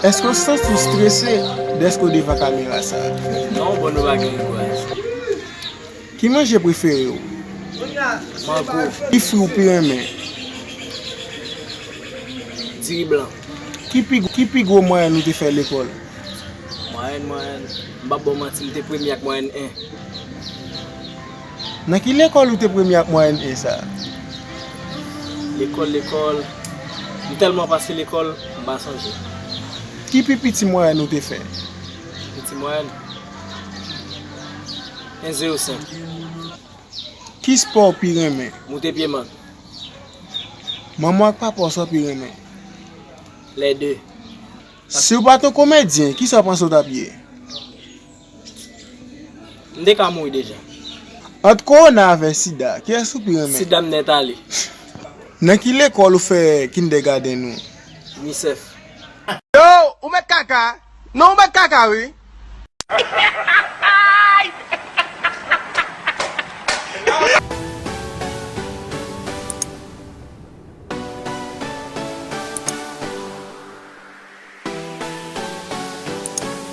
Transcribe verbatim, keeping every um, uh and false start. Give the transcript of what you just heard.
Èske w santi w strese dèske w devan kamera sa a? Non, bon, nou pa gen rigwaz. Ki manje prefere w? Mango. Ki fwi w pi renmen? Diri blan. Ki pi, ki pi gwo mwayèn ou te fè lekòl? Mwayèn, mwayèn. M p ap ba w manti, m te premye ak mwayèn en. Nan ki lekòl ou te premye ak mwayèn en sa a? Lekòl, lekòl. M tèlman pase lekòl, m pa sonje. Ki pi piti mwayèn ou te fè? Piti mwayèn. En zewo senk. Ki spò w pi renmen? Moute pye mank. Manman w ak papa w sa w pi renmen? Lè de. Si w pa t yon komedyen, kisa w panse w t ap ye? M te ka mouri deja. Ant kowona avè sida, kiyès ou pi renmen? Sida m nèt ale. Nan ki lekòl ou fè kindègadenn ou? Unicef. Yo, ou mèt kaka? Non, ou mèt kaka, wi.